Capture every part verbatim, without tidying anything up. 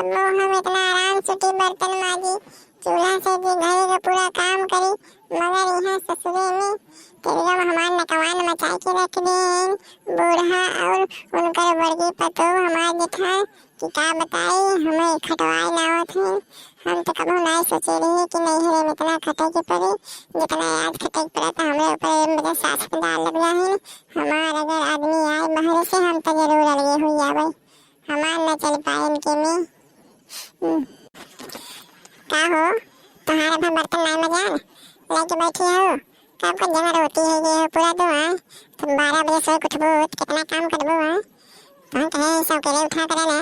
वो हम इतना आराम से उठी, बर्तन माजी, चूल्हा से भी घरे के पूरा काम करी, मगर यहाँ ससुरे में तो एकदम हमार नकवान मचाई के रख देन। बूढ़ा और उनकर बड़की पतोह हमार जेठान कि का बताई, हमें खटवाए ना आवत है। हम तो कबहू नाई सोचे रहे कि नैहरे में इतना खटे के पड़े, जितना आज खटे के पड़ा तो हमरे ऊपर मतलब सास में डाल लग रहा है। हमार अगर आदमी आए बाहर से, हम तो जरूर अलगे हो जावे, हमार ना चल पाए इनके में। हम्म। का हो, तुम्हारे घर बर्तन नाई मजान, लेके बैठी हो? कब का जगह रोटी है ये पूरा दो, हाँ? तुम बारह बजे सोए के उठबो तो कितना काम करबो, हाँ? तुम कहे सब करे उठा करे ना,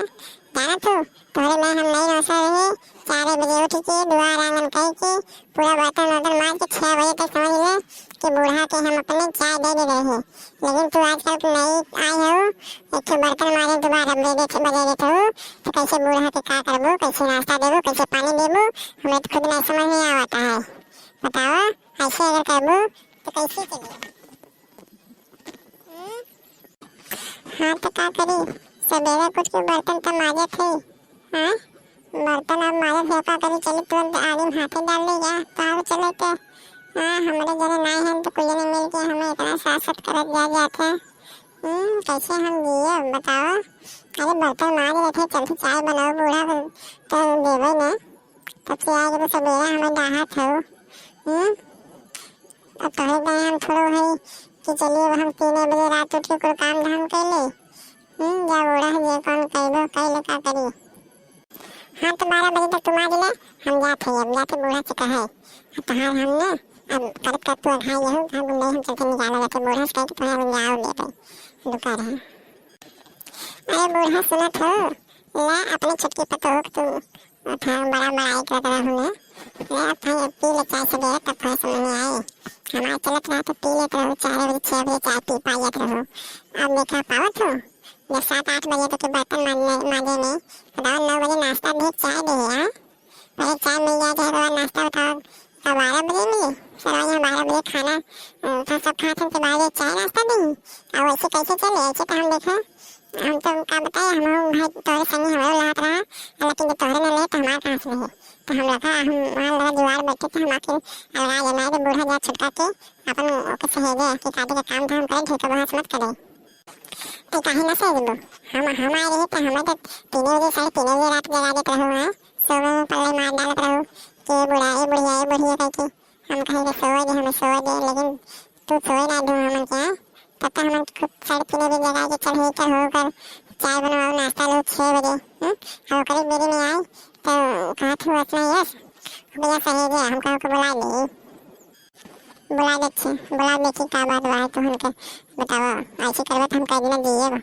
जाना तू, तोहरे में हम नहीं रह रहे। चार बजे उठ के दुआर आंगन कह के पूरा बर्तन वर्तन माज के छह बजे तक समझ ले कि बूढ़ा के हम अपने चाय दे दे रहे हैं। लेकिन तू आजकल के नई आई हो, एक ठो बर्तन माजे तू बारह बजे देत, बजे देत हो, तो कैसे बूढ़ा के का करबो, कैसे नाश्ता देबो, कैसे पानी देबो, हमें तो खुद नहीं समझ में आवता है। बताओ, ऐसे अगर करबो तो कैसे चली? हम्म? हाँ तो का करी, सबेरे कुछ के बर्तन तो माजे थे, हाँ? बर्तन अब माजे थे, का करी, चली तुरंत आगे हाथे डाल ले जा, तो आओ चले के। हाँ, हमरे जने नाई है तो कोई नहीं मिल के हमें इतना साथ साथ करत जा जाते। हम्म, कैसे हम जिए बताओ? अरे बर्तन माज रहे थे, चल के चाय बनाओ, बूढ़ा को तो देवे ना। तब से आए तो सबेरा हमें डाहत हो। हम्म? अब तोहरे गए हम थोड़ो है कि चलिए अब हम तीन बजे रात उठ के कुल काम धाम कर ले। हम्म, जा बूढ़ा है, जे कौन कहबो, कह ले का करी। हाँ, तो बारह बजे तक तुम आ गेले, हम जात है, अब जाते बूढ़ा से कहे। अब तोहार हमने, अब करत करत तू अघाई लेहू, हम नहीं, हम चलते निकाला जाते बूढ़ा से कहे कि तोहार हम जाओ ले भाई, दुकान है। अरे बूढ़ा सुनत हो, ले अपने छोटकी पतोह के तू अथाह बड़ा बड़ाई करत रहू ने। ले अब भाई, अब पी ले चाय सबेरे, तब थोड़ा समझ में आई। हमार चलत रहा तो पी लेत रहू, चार बजे, छह बजे चाय पी पायत रहू। अब देखा पावत हो, जब सात आठ बजे तक के बर्तन माजने, माजे में, बताओ, नौ बजे नाश्ता दे, चाय दे, हाँ? पहले चाय मिल जाए, तो बाद नाश्ता बताओ, तो बारह बजे मिली। सरवा यहाँ बारह बजे खाना, अ, तो सब खात हैं, तो बारह बजे चाय नाश्ता दी। अब ऐसे कैसे चले? ऐसे तो हम देखा, हम तो का बताए, हम भाई तोरे संगे हमारे लात रहा, लेकिन जब तोहरे न ले तो हमार कहाँ से रहे? तो हम लगा, हम वहाँ लगा जुआर बैठे थे, हम आके अलगा जाना है, तो बूढ़ा जा छुटका के अपन ओके सहेजे कि शादी का काम धाम करे, ठीक है, बहस मत करे। तो काहे ना सहेजबो? हम, हम आए रहे तो हमें तो तीन बजे, साढ़े तीन बजे रात जगा देत रहो, हाँ? सोवे में पल्ले मार डालत रहो कि "ए बूढ़ा, ए बुढ़िया, ए बुढ़िया" करके। हम कहे कि "सोवे दे, हमें सोवे दे", लेकिन तू सोए ना दू हमन के, हाँ? तब तक हमन खुद साढ़े तीन बजे जगा के चल ही चल होकर चाय बनवाओ, नाश्ता लो छः बजे, हम्म? और ओकरे बेरी में आई तो कहत हूँ "अतना यस, भैया सहेजे, हम कहो के बुला ले, बुला दे छे, बुला दे छे, का बात बा है तोहन के, बताओ, ऐसे करबे तो हम कह दिना दिए बा,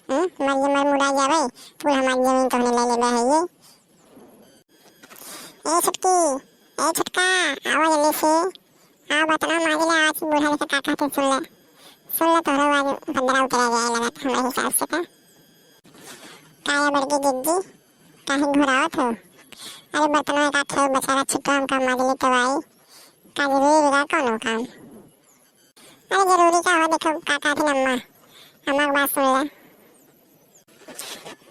हम्म? मर ये मर मुड़ा जावे, तू हमारी जमीन तोहने ले लेबे है ये।" ए छोटकी, ए छोटका, आवा जल्दी से। आवा बर्तनवा माज ले, आज बूढ़ा लेखा का कहते सुन ले। सुन ले, तोहरो आज बंदरा उतरा जाए लगा था हमारे हिसाब से का। का या बड़की जिज्जी, काहे घुरावत हो? अरे बर्तनवा का ठेव बेचारा छुट्टा हमका माज ले तो आई। का जरूरी बिगा कौनो काम? अरे जरूरी का हो, देखो का कहत है अम्मा, अम्मा के बात सुन ले।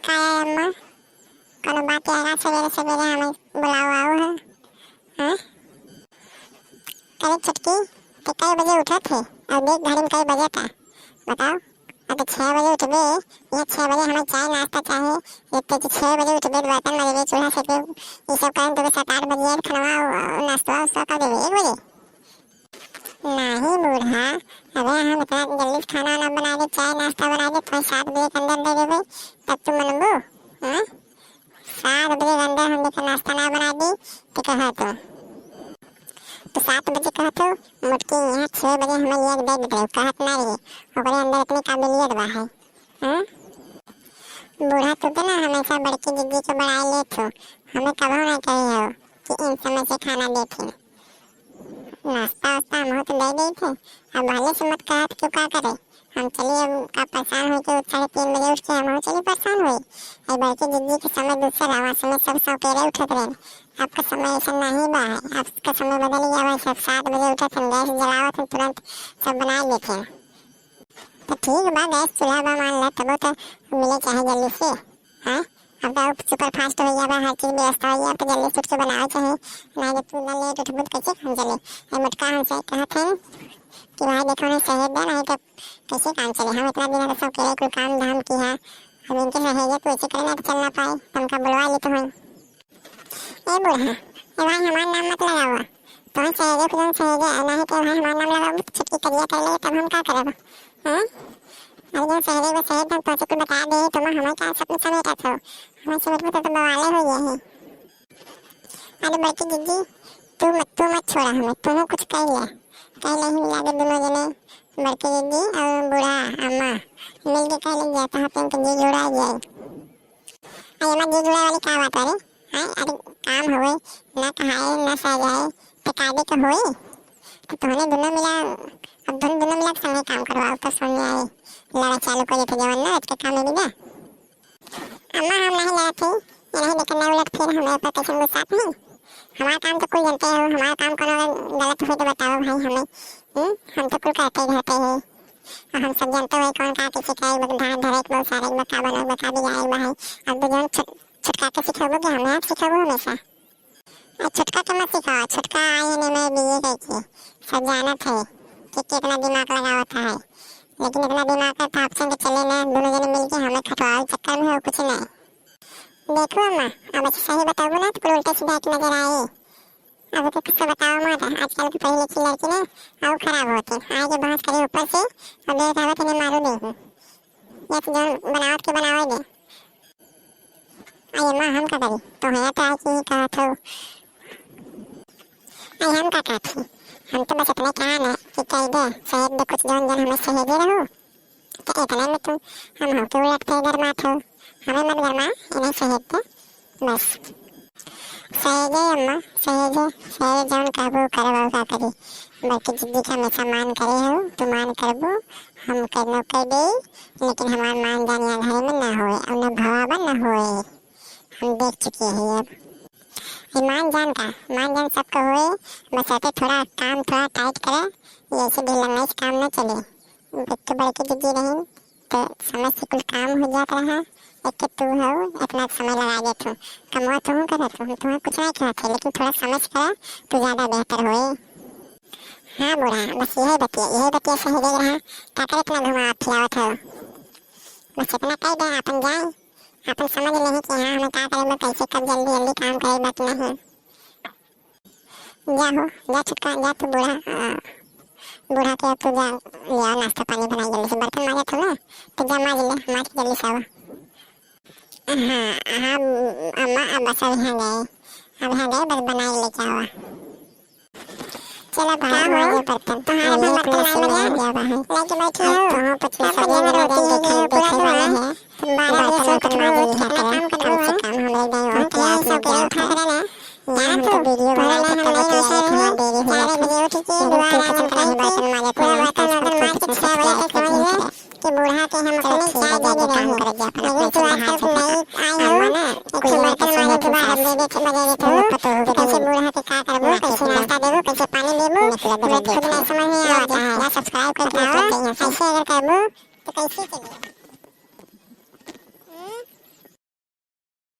का है अम्मा, कोनो बात है का? सवेरे सवेरे हमें बुलाओ आओ है, हैं? अरे छोटकी, ते कई बजे उठत है? अब देख घड़ी में कई बजे था, बताओ। अब तो छः बजे उठबे, यहाँ छः बजे हमें चाय नाश्ता चाहे। जब तक छः बजे उठबे, बर्तन मजबे, चूल्हा सेकबे, ये सब करन तो सात आठ बजे यार खाना नाश्ता वास्ता कर देबे एक बजे। नाही बूढ़ा, अबे हम इतना जल्दी से खाना ना बना दे, चाय नाश्ता बना दे, तुम्हें सात बजे के अंदर दे देबे, तब तू मनबू, हाँ? सात बजे के अंदर हम देखा नाश्ता ना बना दी, तो कहा तो, तो सात बजे कहा तो, मोटकी यहाँ छः बजे हमें लिया के दे देते, कहत ना रही, ओकरे अंदर इतनी काबिलियत बा है, हाँ? बूढ़ा तू तो ना हमेशा बड़की जिज्जी के बड़ाई लेत हो, हमें कबो ना कही हो कि इन समय से खाना देते। नाश्ता वास्ता हम तो दे देत है, अब भले से मत कहत क्यों का करे। हम चलिए अब का परेशान होई के साढ़े तीन बजे उठ के हम चली परेशान होई। अब बड़की जिज्जी के समय दूसरा रहा, समय सब सवेरे उठत रहे। आपका समय ऐसा नहीं बा है, आपका समय बदल गया बा, सब सात बजे उठत हैं, गैस जलावत हैं, तुरंत सब बना लेते हैं। तो ठीक बा, गैस चूल्हा बा मान ला, तबो तो मिले चाहे जल्दी से, हाँ? अब तो super fast होइ गया बा, हर चीज व्यवस्था होइ गया, अब तो जल्दी से उठ के बनावे चाही, ना जब तू ना लेट उठबू तो कैसे काम चले? ए मोटका हमसे कहत है कि भाई देखो ना सहेज दे, नहीं तो कैसे काम चले? हम इतना दिन तो सब करे कुल काम धाम किया, अब इनके सहेजे तो ऐसे करे ना तो चल ना पाए, तो हमका बुलवा लेते हैं। ए बूढ़ा, ए भाई हमार नाम मत लगावा, तोहन सहेजे खुदन सहेजे, नहीं तो भाई हमार नाम लगावा तो छुट्टी करिया कर ले, तब हम का करब? हैं? अब जौन सहेजे वो सहेज दम, तोहसे कुल बता दे, तुम हमें का सपने समेटत हो? हमें समेटबो तो, तो बवाले हो गया है। अरे बड़की दीदी, तू मत, तू मत छोड़ा हमें, तू कुछ कह ले, कह ले ही मिला दे दोनों जने, बड़की दीदी और बूढ़ा अम्मा मिल के कह ले गया, तो हम जी जुड़ा जाए। अरे अम्मा, जी जुड़ा वाली का बात है रे? हैं? अरे काम होए, ना कहाए, ना सजाए, तो कायदे के होए। तो तोहने दोनों मिला, अब दोनों, दोनों मिला के संगे काम करवाओ, तो सुनने आए, लड़ा चालू कर देते जवन ना, आज के काम में भी ना। अम्मा, हम नहीं लड़त हई, ये नहीं लेकिन ना उलट फिर हमें पर कैसे गुस्सात नहीं। हमारा काम तो कुल जानते हो, हमारा काम कोनो अगर गलत हो तो बताओ भाई हमें। हम्म, हम तो कुल करते ही रहते हैं। और हम सब जानते हो कौन का कैसे करे, बक धार धरे, बहुत सारे बका बना, बका भी आए बा है। अब तो जौन छुट-, छुटका के सिखाबो कि हमें आप सिखाबो हमेशा। आ छुटका के मत सिखाओ, छुटका I N M A B A करके सब जानत है कि कितना दिमाग लगावत है, लेकिन इतना दिमाग का तो option के चले ना, दोनों जने मिलके हमें खटवावे चक्कर में हो कुछ नहीं। देखो अम्मा, अब अच्छा सही बताऊँ ना तो कुल उल्टा सीधा के नजर आए। अब तो कुछ बताओ मत, आजकल के पढ़ी लिखी लड़की ना और खराब होते, आगे बहस करे ऊपर से और देर रहत इन्हें मारू नहीं। ये तो जौन बनावत के बनावे दे। अरे माँ, हम का करी? तो है तो आज ही कहा था। अरे हम का कहत ही? हम तो बस इतने कहा ना कि कह दे, सहेज दे कुछ जौन जौन हमें सहेजे रहो। तो इतने में तू हम हो के उलट के गरमात हो। हमें मत गरमा, इन्हें सहेज दे, बस। सहेजे अम्मा, सहेजे, सहेजे जौन कहबो करबो का करी। बल्कि जिद्दी के हमेशा मान करे हो, तू मान करबो, हम करनो कर दे, लेकिन हमार मान जान यहाँ घर में ना होए, और ना भवाबा ना होए। हम देख चुके हैं अब। ये मान जान का, मान जान सबका होए, बस आते थोड़ा काम थोड़ा tight करे, ये ऐसे ढीला नाइस काम ना चले। एक तो बड़की दीदी रही, तो समय से कुल काम हो जात रहा। एक तो तू हो, इतना समय लगा देत हो, कमवा तू करत हो, हम तुम्हें कुछ नहीं कहत है, लेकिन थोड़ा समझ कर तू ज्यादा बेहतर होए। हाँ बूढ़ा, बस यही बतिया, यही बतिया सही दे रहा, का कर इतना घुमावत फिरावत हो? बस इतना कह दे, अपन जाए, अपन समझ लेही कि हाँ, हमें का करे बा, कैसे कब जल्दी जल्दी काम करे बा कि नहीं। जा हो, जा छुटका, जा तू बूढ़ा, आ, बूढ़ा के अब तू जा, ले आओ नाश्ता पानी बनाई जल्दी से, बर्तन मांजे थे ना, तो जा मांज ले, मांज के जल्दी से आवा। हाँ, हाँ, अम्मा, अब बस अब यहाँ गए, अब यहाँ गए, बस बनाई लेके आवा। चलो भाई, का हो? मांजे बर्तन। तुम्हारे ये बर्तन तो लाई सुन बजा। गया बा है। लेके बैठी अब हो। तुम पच्चीस सब सौ जने रोटी देखे, है, देखे, पूरा देखे वाला है। है। तुम बारह बजे बर्तन से उठना उठना है, लेट है, इतना काम करना कम से है। कम हम लोग नहीं हम होते, तो आप लोग सबके क्या उठा होते? करे ना। यहाँ यहाँ तो तो वीडियो पूरा बनाए नहीं, तो हम बतिया लोग रहे थे, वहाँ देरी हुआ चार था। बजे उठ के लेकिन दोबारा फिर आराम पता नहीं करके बर्तन मांजे थे, पूरा यहाँ बर्तन तो वर्तन मांज के सबसे छह बजे तक वहीं है। कि बूढ़ा के हम चलो, अपने छह चार बजे बजे के काम निकले। कर दिया, अपना लेकिन कुछ तू हाथ आजकल से तुम नहीं आए हो, अम्मा ना, एक ठो कुल बर्तन मांजे के बाद हम दे देते, बजा देते हो, तो कैसे बूढ़ा के का करबो, कैसे नाश्ता देबो, कैसे पानी देबो, मतलब बजा देते। खुद नहीं समझ में आवत है। या subscribe करके आओ, ऐसे अगर करबो, तो कैसे चले?